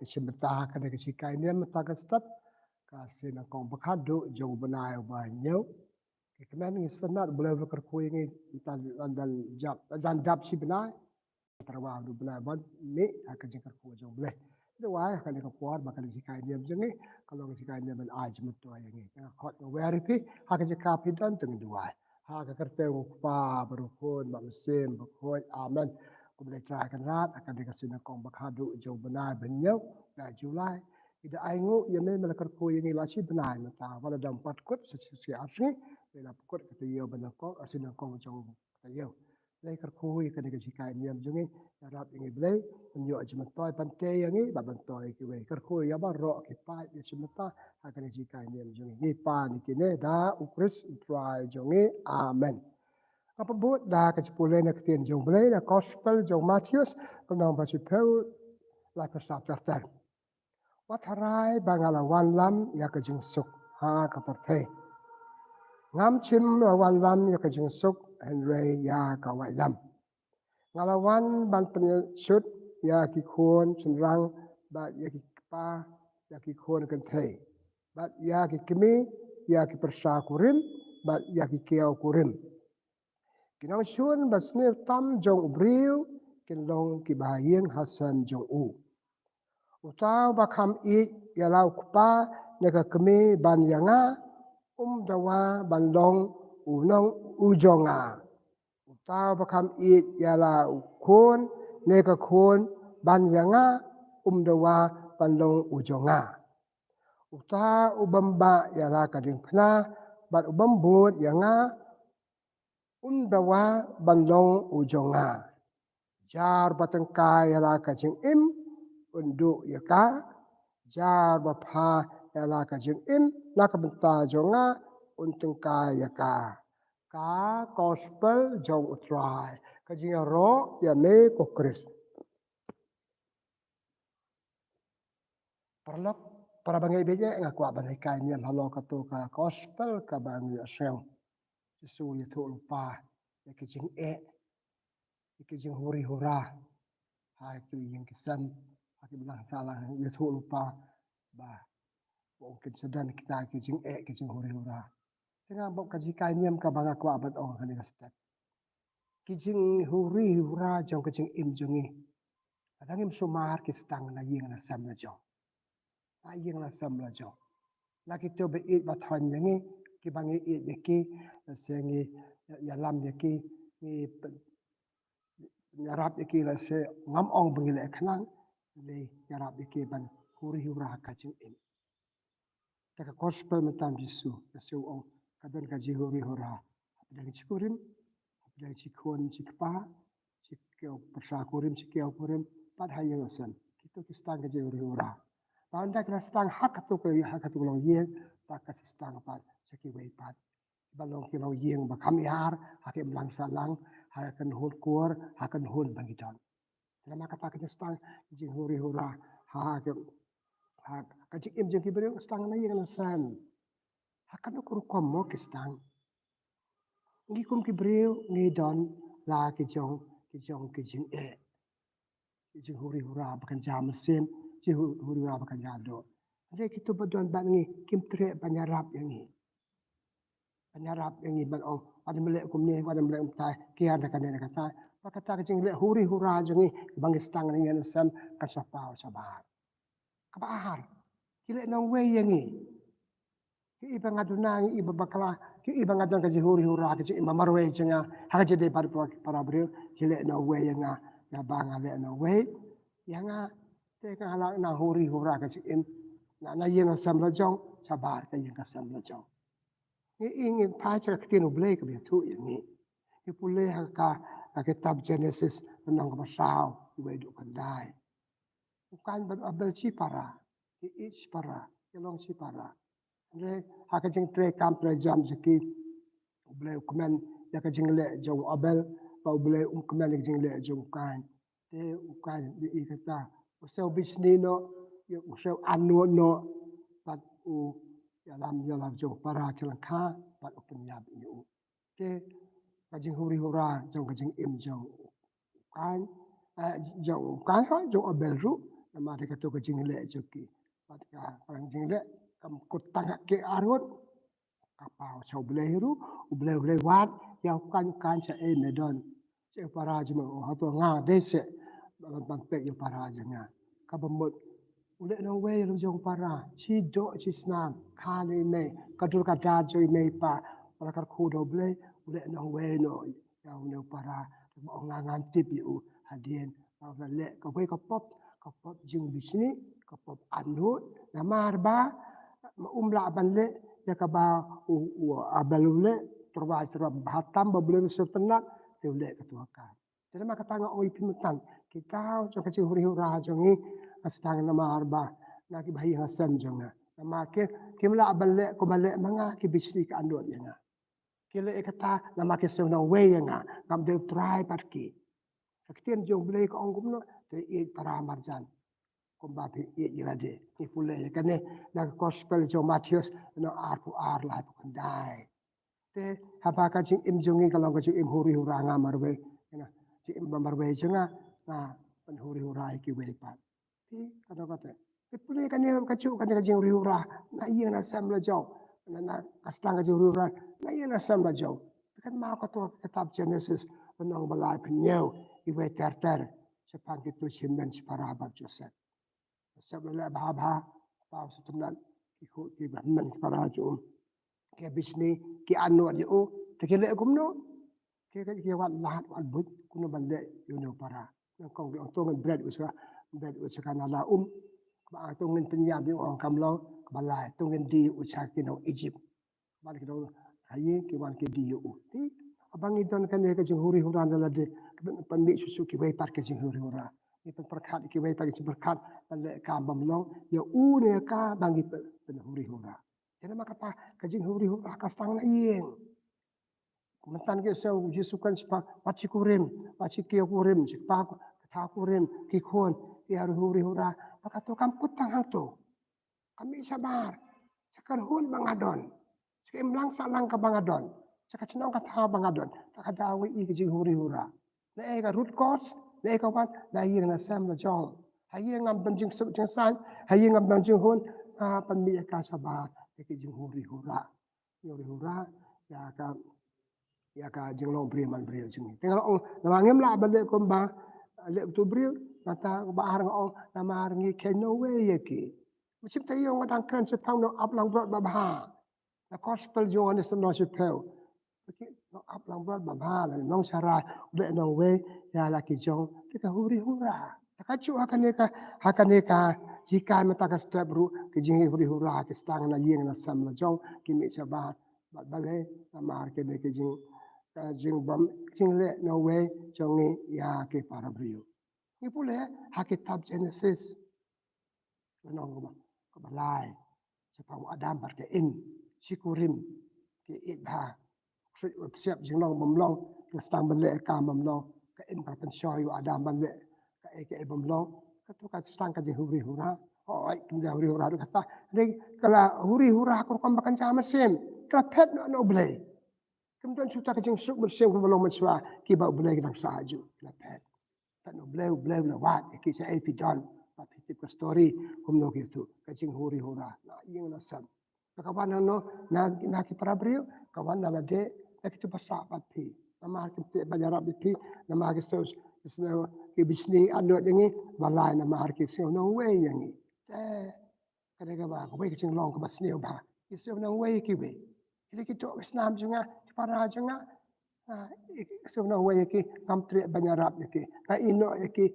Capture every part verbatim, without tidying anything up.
Shim bynta ha kane ka jinghikai niam mynta ka step, ka sien nyngkong ba khatduh jong u bnai uba hynñiew. Ki kmen ngi sngewtynnat, U Blei u la kyrkhu ïa ngi mynta, la dang jop, la dang dap shi bnai. Tyrwa u bnai ban mih ha ka jingkyrkhu jong U Blei. Duwai ha kane ka por ba kane ka jinghikai niam jong ngi ka long ka jinghikai niam ban ai jingmyntoi ïa ngi. Nga khot nga wer ïa phi ha ka jaka phi don, to ngin duwai. Ha ka kyrteng u Kpa bad u Khun bad u Mynsiem Bakhuid. Amen. Ko Blei Trai Kynrad, ha kane ka sien nyngkong ba khatduh jong u bnai ba hynñiew, bnai July. Ngi da ainguh ïa me, me la kyrkhu ïa ngi la shi bnai mynta, wat la dang pat kut sa shi, shi ar sngi, me la pynkut ka taïew ba nyngkong, ka sien nyngkong jong ka taïew. Blei kyrkhu ïa kane ka jinghikai niam jong ngi, ïarap ïa ngi Blei, pynïoh jingmyntoi, pynthei ïa ngi bad pynthei ïa kiwei. Kyrkhu ïa baroh ki paid, ïa shim bynta ha kane ka jinghikai niam jong ngi. Ngi pan ïa kine da U Khrist U Trai jong ngi. Amen. Nga pynbud da ka jingpule na ka ktien jong U Blei na Gospel jong u Mathaios, ka lynnong ba shiphew, laiphew saw ter ter. Wat tharai ba nga la wanlam ïa ka jingsuk ha ka pyrthei. Ngam shym la wanlam ïa ka jingsuk, hynrei ïa ka waitlam. Nga la wan ban pynshut ïa ki khun shynrang bad ïa ki kpa, ïa ki khun kynthei, bad ïa ki kmie, ïa ki pyrsa kurim bad ïa ki kiaw kurim. Ki nongshun basniew tam jong u briew kin long kiba ha ïing ha sem jong u. Uta uba kham ïeit ïa la u kpa ne ka kmie ban ïa nga, um dawa ban long u nong u jong nga. Uta uba kham ïeit ïa la u khun ne ka khun ban ïa nga, um dawa ban long u jong nga. Uta u bym bah ïa la ka diengphna bad u bym bud ïa nga, um dawa ban long u jong nga. Jar ba tyngkai ïa la ka jingim, un duh ïa ka. Jar ba pha ïa la ka jingim na ka bynta jong nga, un tyngkai ïa ka. Ka Gospel jong U Trai. Ka jingïaroh ïa me ko Khrist. Paralok, para bangeit baieit, nga kwah ban hikai niam halor kato ka Gospel kaba ngi ïohsngew. Jisu u ïathuh lypa ïa ki jingeh, ïa ki jinghuri hura ha ki ïing ki sem, ha ki imlang sahlang, ïathuh lypa ba u ong kin sa don kita ki jingeh, ki jinghuri hura. Te nga bok ka jinghikai niam kaba nga kwah ban ong ha kane ka step. Ki jinghuri hura jong ka jingim jong ngi, lada ngim sumar, ki sdang na ïing na sem la jong. Na ïing na sem la jong. Na kito ba ïeit ba thoh ïa ngi, kiba ngi ïeit ïa ki, lehse ngi ïalam ïa ki, ngi ïarap ïa ki, lehse ngam ong ba ngi leh khnang, ngi ïarap ïa ki ban huri hura ha ka jingim. Te ka Gospel mynta Jisu, Jisu u ong ka don ka jinghuri hura hapdeng shi kurim, hapdeng shi khun shi kpa, shi kiaw pyrsa kurim, shi kiaw kurim, bad ha ïing ha sem. Kito ki sdang ka jinghuri hura. Bad ynda ki la sdang ha kato ka, ha kato ka longïing, bad ka sdang pat sha kiwei pat. Ba long ki longïing ba kham ïar, ha ki imlang sahlang, ha ka kynhun kur, ha ka kynhun ba ngi don. Te namar kata ka jingsdang jinghuri hura ha ka, ha ka jingim jong ki briew sdang na ïing na sem. Ha kano ka rukom mo ki sdang? Ngi kum ki briew ngi don la ki jong, ki jong ki jingeh. Ki jinghuri hura ba kynja mynsiem, jinghuri hura ba kynja doh. Hynrei kito ba don bad ngi kim treh ban ïarap ïa ngi. Ban ïarap ïa ngi ban ong, wat nym leh kumne, wat nym leh kumtai, kiar da kane da katai. Ba kata ka jingleh huri hura jong ngi ba ngi sdang na ïing na sem kan sa paw shabar. Kaba ar, ki leh nongwei ïa ngi. Ki i ba nga duna, ngi i ba bakla, ki i ba nga don ka jinghuri hura, ka jingim ba marwei jong nga ha ka jingdei bad para, para briew, ki leh nongwei ïa nga, ïa ba nga leh nongwei ïa nga. Te ka la nang huri hura ka jingim na, na ïing na sem la jong shabar ka ïing ka sem la jong. Ngi i, ngi phai sha ka ktien U Blei kaba ïathuh ïa ngi. Ngi pule ha ka, ka kitab Jenesis, lynnong kaba saw, iwei haduh khyndai. U Kain bad u Abel shipara, ki ïeit shipara, ki long shipara. Hynrei ha ka jingtrei kam trei jam jong ki, U Blei u kmen ïa ka jingleh jong u Abel, bad U Blei um kmen ïa ka jingleh jong u Kain. Te u Kain u ïohi kata, u sngew bishni noh, u sngew annoh noh, bad u ïalam ïalap jong u para jinglyngkha, bad u pynïap ïa u. Te ka jinghuri hura jong ka jingim jong u Kain, eh, jong u Kain, ha, jong u Abel ruh, Namar te kato ka jingleh jong ki. Bad ka, ka jingleh, kam kut tang ha ki arngut. Ka paw sha U Blei ruh, U Blei, U Blei wat, ïa u kan, u kan sha ei me don. Sha u para jong me, oh, hato nga dei seh, ban, ban peit ïa u para jong nga. Kaba mut, u leh nongwei ruh jong u para, shi doh shi snam, kha ne mei, ka dur ka dar jong i mei i pa, para kyrkhu da U Blei, u leh nongwei noh, ïa une u para, ba ong nga ngam tip ïa u, hadien, ba leh, kawei ka pop, ka pop jingbishni, ka pop anut, namar ba, ma um lah ban leh, ïa kaba u, u, Abel u leh, tyrwa, tyrwa bha tam ba U Blei u sngewtynnat, te u leh kato ka kam. Te namar kata nga ong ïa phi mynta, kita jong ka jinghuri hura jong ngi, nga sdang namar ba, na kiba ha ïing ha sem jong nga. Namar ki, kim lah ban leh, kumba leh ma nga, ki bishni ka anut ïa nga. Ki leh ïa kata, namar ki sngew nongwei ïa nga, ngam dei u trai bad ki. Ka ktien jong U Blei ka ong kumno, te ïeit para marjan. Kumba phi ïeit ïa lade. Ngi pule ïa kane, na ka gospel jong Mathaios, lynnong arphew ar, laiphew khyndai. Te, haba ka jingim jong ngi ka long ka jingim huri hura nga marwei. Ïa na, jingim ba marwei jong nga, nga ban huri hura ïa kiwei pat. Te, kata kata. Te pule kane kajuh kane ka jinghuri hura. Na ïing na sem la jong. Na, na, ka sdang ka jinghuri hura. Na ïing na sem la jong. Te kan ma kato ka kitab Genesis. Lynnong ba laiphew hynñiew. Iwei ter ter. Shaphang kito shi hynmen shi para bad Joseph. Joseph la leh bha bha. Paw sngewtynnat. Ki khuid ki hynmen ki para jong u. Ki bishni, ki anut ïa u. Te ki leh kumno. Ki, ki, ki wad lad, wad buit, kumno ban leh ïa une u para. Nyngkong ki ong to ngin bret u sha, bret u sha ka nala um. Ba to ngin pynïap ïa u, ong kam long, kaba lai, to ngin die u sha ki nong Egypt. Ban ki nong, ha ïing ki wan ki die ïa u. Te, haba ngi don kane ka jinghuri hura na lade, ka ban, ban mih shuh shuh kiwei pat ka jinghuri hura. Ngi pynpyrkhat kiwei pat ka jingpyrkhat, ban leh kam bym long, ïa une ka ba ngi pyn, pynhuri hura. Te namar kata, ka jinghuri hura ka sdang na ïing. Mynta ki sngew Jisu kan shaphang, wat shi kurim, wat shi kiew kurim, shi kpa, kata kurim, ki khun, ki huri hura. Ba kato kam kut tang hangto. Ka mih shabar, sha ka kynhun ba nga don. Sha ka imlang sahlang kaba nga don. Sha ka shnong ka thaw ba nga don. Te ka daw ngi i ka jinghuri hura. Na ei ka root cause, na ei ka wan, na ïing na sem la jong. Ha ïing ngam don jingsuk jingsaiñ, ha ïing ngam don jinghun, ah, pynmih ïa ka shabar, ïa ka jinghuri hura. Huri hura, ïa ka, ïa ka jinglong briew man briew jong ngi. Te nga ong, namar ngim lah ban leh kumba, leh uto u briew, kata ba ar nga ong, namar ngi kheiñ nongwei ïa ki. Mynsiem taïew nga dang kren shaphang nongap langbrot babha. Na gospel jong Ïoannis lynnong shiphew. Ki nongap langbrot babha, la nongsharai, u leh nongwei ïa la ki jong, te ka huri hura. Te kajuh ha kane ka, ha kane ka, jinghikai mynta ka step ruh, ki jinghuri hura, ki sdang na ïing na sem la jong, ki mih shabar, bad balei, namar kine ki jing, ka jingbym, jingleh nongwei, jong ngi ïa ki para briew. Ngi pule, ha kitab Genesis. Lynnong kaba, kaba lai. Shaphang u Adam bad ka Im. Shi kurim. Ki ïeit bha. Shu u psiap jinglong bym long. Ka sdang ban leh ka bym long. Ka Im ka pynshoi u Adam ban leh. Ka ei ka ei bym long. Kato ka sdang ka jinghuri hura. Hooid, kim da huri hura ruh kata. Hynrei ka la huri hura ka rukom ba kynja mynsiem. Ka la phet noh na U Blei. Kim don shuh ta ka jingsuk mynsiem kaba long mynshuwa. Kiba U Blei ki dang sah hajuh. Ka la phet. Peit na U Blei, U Blei u la wad ïa ki, shaei phi don, ba phi tip ka story, kumno ki tuh, ka jinghuri hura, na ïing na sem. Ba ka wan hangno, na, na ki para briew, ka wan na lade, na kito ba sah bad phi. Namar kim treh ban ïarap ïa phi, namar ki sngew, ki sngew, ki bishni anot ïa ngi, ba lai namar ki sngew nongwei ïa ngi. Te, Ka dei kaba, kawei ka jinglong kaba sniew bha. Ki sngew nongwei ïa kiwei. Ki dei ki doh ki snam jong nga, ki para jong nga. Ah, ki sngew nongwei ïa ki, ngam treh ban ïarap ïa ki. Nga ïehnoh ïa ki,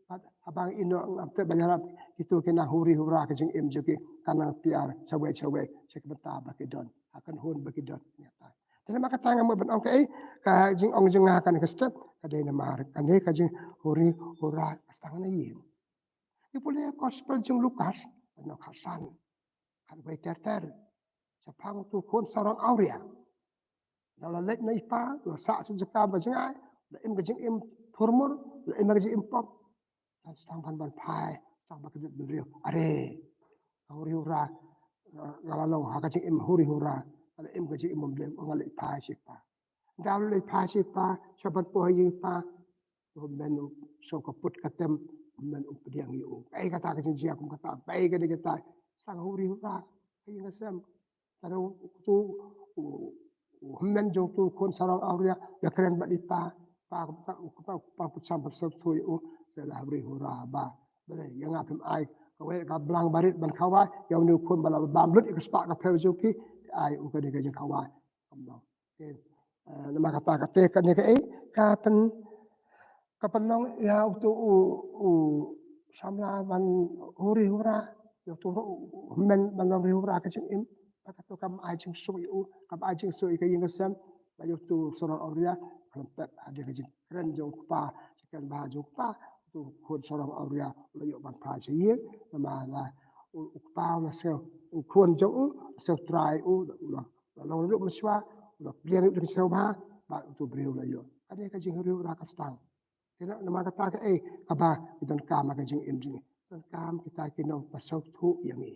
bad haba nga ïehnoh ngam treh ban ïarap, kito ki nang huri hura ka jingim jong ki, ka nang pynïar, shawei shawei, sha ki bynta ba ki don, ha ka kynhun ba ki don. Te namar kata nga mut ban ong kaei, ka jingong jong nga kane ka step, ka dei namar, kane ka jinghuri hura, ka sdang na ïing. Ngi pule gospel jong Lukas, lynnong khatsan, khatwei ter ter. Shaphang uto u khun sarong awria. Haba la leit na i pa, la sah sha jaka ba jngai, la im ka jingim phurmur, la im ka jingim pop. Te sdang ban ban phai, sdang ban kynduh bynriew. Are, ka huri hura, eh, nga la long ha ka jingim huri hura, nga la im ka jingim bymdei, nga leit phai sha i pa. Haba la leit phai sha i pa, sha ban poi ha ïing i pa. U hynmen u shong ka put ka tem, Hynmen u pdiang ïa u. Kaei kata ka jingjia kum kata, kaei kane kata. Sdang huri hura ha ïing ha sem. Tang utu u, u hynmen jong utu u khun sarong awria ïa kren bad i pa, pa, pa, pa, pa, pa, pa, sam, pa, sam, tu, u, ïa la huri hura ba. Balei ïa nga phim ai kawei ka blang barit ban khawai ïa une u khun ba la bam lut ïa ka spah ka phew jong ki, ai u kane ka jingkhawai. Kumno. Te, eh, namar kata kata kane kaei ka pyn, ka pynlong ïa utu u, u samla ban huri hura, ïa utu u hynmen ban long huri hura ka jingim. Ba kato kam ai jingsuk ïa u, kam ai jingsuk ïa ka ïing ka sem. Ba ïa utu sarong awria ka lem pep hadien ka jingkren jong u kpa, jingkren bha jong u kpa, utu khun sarong awria u la ïoh ban phai sha ïing. Namar la u, u kpa u la sngewthuh, u khun jong u u la sngewthuh trai u, u la, u la long ruh mynshuwa, u la pdiang ruh sngewbha, bad utu briew u la ïoh. Kane ka jinghuri hura ka sdang. Te namar kata kaei kaba ngi donkam ha ka jingim jong ngi. Donkam kita ki nongpasngewthuh ïa ngi.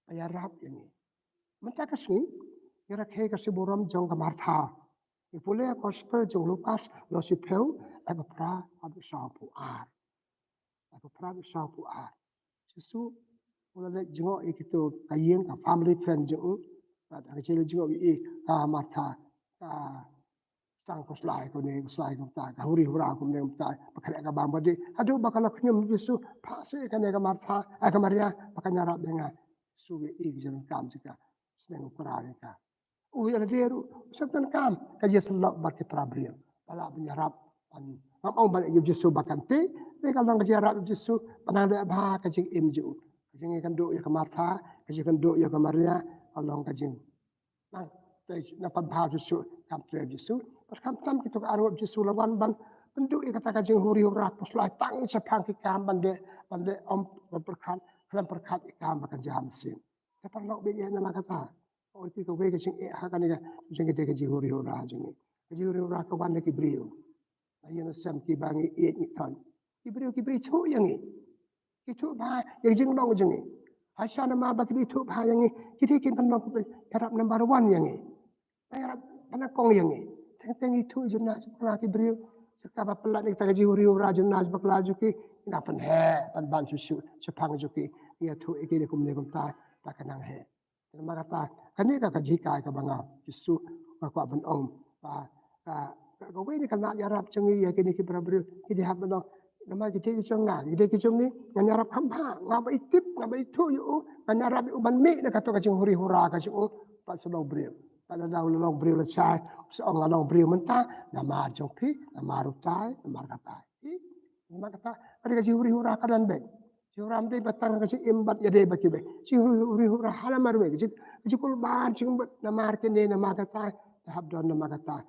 Ba ïarap ïa ngi. Mynta ka sngi ngi rakhe ka sngi burom jong ka Martha. Ngi pule gospel jong Lukas lynnong shiphew, dkhot phra haduh sawphew ar. Dkhot phra haduh sawphew ar. Jisu u la leit jngoh ïa kito ka ïing, ka family friend jong u. Bad ha ka jingïaleit jngoh ïa ka Martha, ka sdang khuslai kumne, khuslai kumta, ka huri hura kumne kumta, ba khreh ka bam ba dih. Haduh ba ka la khñium Jisu, phah seh kane ka Martha, eh, ka Maria, ba kan ïarap ïa nga. Jisu u ïohi ka jingdonkam jong ka, sneng u kren ïa ka. U ïa lade ruh u sngewthuh kam ka jingïasyllok bad ki para briew. Ba lah ban ïarap ban, ngam ong ban ïa Jisu ba kan tei, te ka long ka jingïarap Jisu ban nang leh bha ka jingim jong u. Ka jingïakynduh ïa ka Martha, ka jingïakynduh ïa ka Maria, ka long ka jing nang tei, nang pan bha Jisu, kam trei Jisu. Bad khamtam kito ki arngut Jisu la wan ban pynduh ïa kata ka jinghuri hura pyrshah tang shaphang ki kam ban leh, ban leh ym, ban pyrkhat, khlem pyrkhat ïa ki kam ba kan jia mynsiem. Te paralok baieit, namar kata, oi, phi, kawei ka jingeh ha kane ka jingeh, ka jinghuri hura jong ngi. Ka jinghuri hura ka wan na ki briew. Na ïing na sem kiba ngi ïeit ngi thoh. Ki briew kiba ithuh ïa ngi, ki ithuh bha ïa ka jinglong jong ngi. Hato namar ba ki ithuh bha ïa ngi, ki dei kin pynlong kiba ïarap number one ïa ngi. Ba ïarap, ba nyngkong ïa ngi. Teng teng ithuh Jonas bakla ki briew. Sha kaba pynlait ïa kata ka jinghuri hura Jonas bakla jong ki, ngi la pynheh, pynban shuh shuh shaphang jong ki. Ïathuh ïa ki da kumne kumta, ba kan nang heh. Namar kata, kane ka, ka jinghikai kaba nga, Jisu, nga kwah ban ong ba ka, ka, kawei na ka lad ïarap jong ngi ïa kine ki para briew, ki dei hap ban ong, namar ki dei ki jong nga, ki dei ki jong ngi, ngan ïarap kham bha, nga ba itip, nga ba ithuh ïa u, ngan ïarap ïa u ban mih na kato ka jinghuri hura ka jong u, bad sa long briew. Bad lada u la long briew lashai, sa ong nga long briew mynta, namar jong phi, namar utai, namar katai. Namar kata, ka dei ka jinghuri hura ka don beit. Jinghuri hura ym dei ba tang ka jingim bad ïadei bad kiwei. Jinghuri hura ha namar wei, ka jing, ka jingkulmar jingmut namar kine namar kata, te hap don namar kata.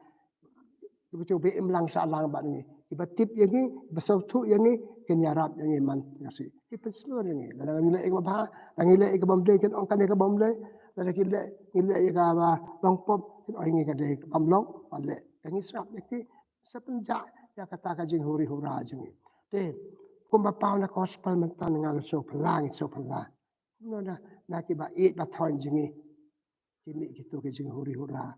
Kiba ïoh ba imlang sahlang bad ngi. Kiba tip ïa ngi, kiba sngewthuh ïa ngi, kin ïarap ïa ngi man ka sngi. Ki pynshlur ïa ngi. Lada ngi leh ïa kaba bha, lada ngi leh ïa kaba ym dei kin ong kane kaba ym dei. Lada ngi leh, ngi leh ïa kaba long pop, kin ong ïa ngi ka dei kaba ym long, ba leh. Ka ngi sngap ïa ki, sa pynjah ïa kata ka jinghuri hura jong ngi. Te, kumba paw na gospel mynta nga la sngewphylla, ngi sngewphylla. Kumno na, na kiba ïeit ba thoh jong ngi. Ki mih kito ki jinghuri hura.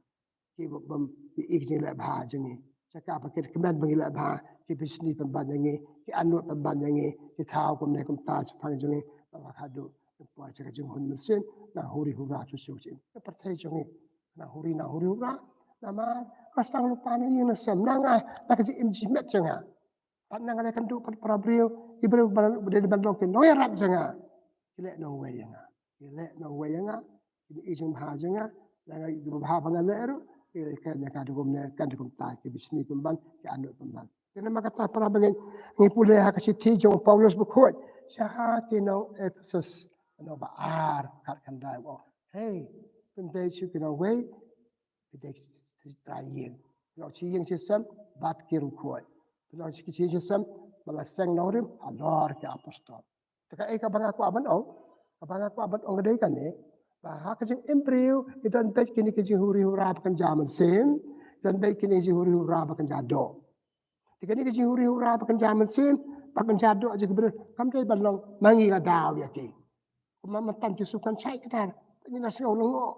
Ki bym, bym, ki ïeit ki jingleh bha jong ngi. Sha kaba ki kmen ba ngi leh bha, ki bishni pynban ïa ngi, ki anuid pynban ïa ngi, ki thaw kumne kumta shaphang jong ngi, ba haduh, poi sha ka jinghun mynsiem, nang huri hura shuh shuh jong ngi. Ka pyrthei jong ngi. Nang huri, nang huri hura, namar, ka sdang lypa na ïing na sem, na nga, na ka jingim jingmet jong nga. Bad na nga leh kynduh bad para briew, ki briew ba dei ban long ki nongïarap jong nga. Ki leh nongwei ïa nga. Ki leh nongwei ïa nga. Ki ïeit jingbha jong nga. Lada nga ïeit jingbha ba nga leh ruh, ki kren ïa ka da kumne, kren da kumta, ki bishni pynban, ki anuid pynban. Te namar kata para bangeit, ngi pule ha ka shithi jong u Paulus bakhuid sha ki nong Ephesus, nong ba ar, kat khyndai, u ong, hei, pynbeit shuh ki nongwei, phi dei ki trai ïing. Phi long shi ïing shi sem bad ki riewkhuid. Phi long shi ïing shi sem ba la seng nongrim halor ki apostol. Te kaei kaba nga kwah ban ong, kaba nga kwah ban ong ka dei kane, ba ha ka jingim briew ngi don beit kine ki jinghuri hura ba kynja mynsiem, don beit kine ki jinghuri hura ba kynja doh. Te kine ki jinghuri hura ba kynja mynsiem, ba kynja doh jong ki briew, kam dei ban long ma ngi la daw ïa ki. Kumba mynta Jisu kan shait kdar, ngi la sngew lyngngoh.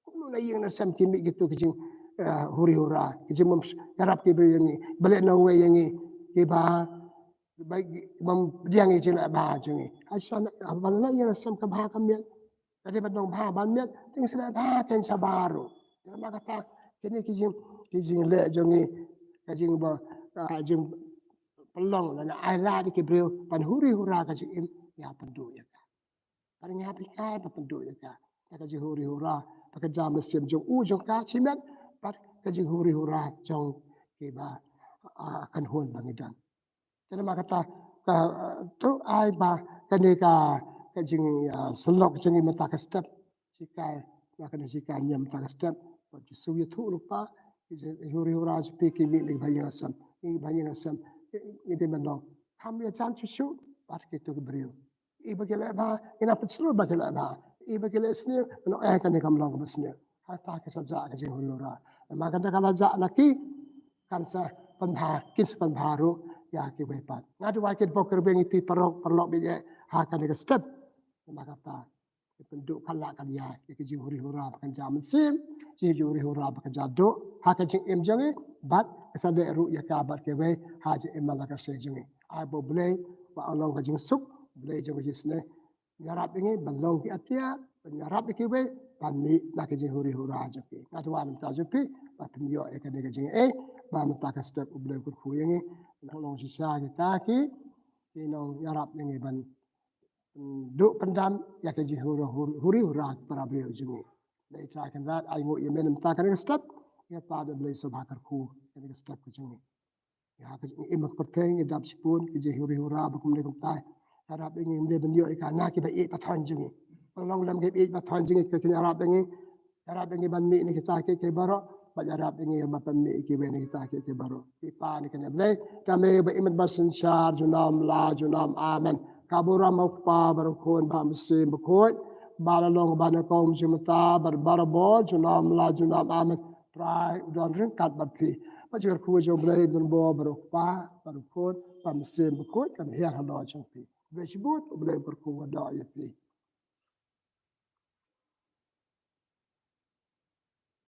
Kumno na ïing na sem ki mih kito ki jing, eh, huri hura, ki jingbym ïarap ki briew ïa ngi, ba leh nongwei ïa ngi, kiba Ba bym pdiang ïa ka jingleh bha jong ngi. Haba la ïa la sem ka bha ka miat. Ka dei ban long bha ban miat, te ngi sa leh bha kein shabar ruh. Namar kata kine ki jing, ki jingleh jong ngi, ka jing ba, ka jing pynlong lane ai lad ïa ki briew ban huri hura ka jingim, ïa pynduh ïa ka. Ban ïa pynduh ïa ka. Ka jing huri hura, ba ka jam mynsiem jong u jong ka shimet, bad ka jing huri hura jong kiba, ah, kynhun ba ngi don. Te namar kata ka, to ai ba kane ka, ka jing, ah, syllok jong ngi mynta ka step. Shikai, ba kane shikai niam mynta ka step. Ba Jisu ïathuh lypa, ki jing huri hura jong phi ki mih na ki bahaïing hasem. Ki bahaïing hasem, ngi dei ban long. Kham ïa jan shuh shuh, bad kito ki briew. Ïa ba ki leh bha, ïa na pynshlur ba ki leh bha. Ïa ba ki leh sniew, ngi ong eh kane kam long kaba sniew. Kata ka sa jah ka jing huri hura. Namar kata ka la jah na ki, kan sa pynbha, kin sa pynbha ruh ïa kiwei pat. Nga duwai ki bok ki rweng ïa phi paralok, paralok ba ïeit ha kane ka step. Namar kata, ki pynduh khlak kan ïa, ïa ki jing huri hura ba kan jam mynsiem, ki jing huri hura ba kan jam duh ha ka jingim jong ngi, bad sa leh ruh ïa ka bad kiwei ha jingim man la ka sngi jong ngi. Ai ba U Blei, ba u long ka jingsuk, U Blei jong ka jingsneng. Ïarap ïa ngi ban long ki atiar, ban ïarap ïa kiwei ban mih na ka jing huri hura jong ki. Nga duwai na ka bynta jong phi, ba phin ïoh ïa kane ka jingaiei, ba mynta ka step U Blei u kyrkhu ïa ngi. Ngi long shisha kita ki, ki nongïarap ïa ngi ban, mm, duh pyndam ïa ka jing huri hura, huri hura para briew jong ngi. Dei Trai Kynrad, ai nguh ïa me na ka bynta kane ka step. Ïa Pa, da U Blei sngewbha kyrkhu ïa kane ka step ka jong ngi. Ïa ka jingim ka pyrthei ngi dap shibun ki jing huri hura ba kumne kumtai. Ïarap ïa ngi, ym dei ban ïoh ïa ka na kiba ïeit pathon jong ngi. Ban long lem kiba ïeit pathon jong ngi, ka kin ïarap ïa ngi. Ïarap ïa ngi ban mih na kita kiei kiei baroh, bad ïarap ïa ngi ban pynmih ïa kiwei na kita kiei kiei baroh. Ïa Pa, na kane Blei, ka me ba im bad ba synshar junom la junom. Amen. Ka burom U Kpa bad U Khun bad U Mynsiem Bakhuid, ba la long ba nyngkong, mynta bad barabor, junom la junom. Amen. Trai u don ryngkat bad phi. Ba ka jingkyrkhu jong U Blei ba donbor bad U Kpa bad U Khun bad U Mynsiem Bakhuid kan hiar halor jong phi. Khublei shibun, U Blei u kyrkhu, u kyrkhu ïa phi.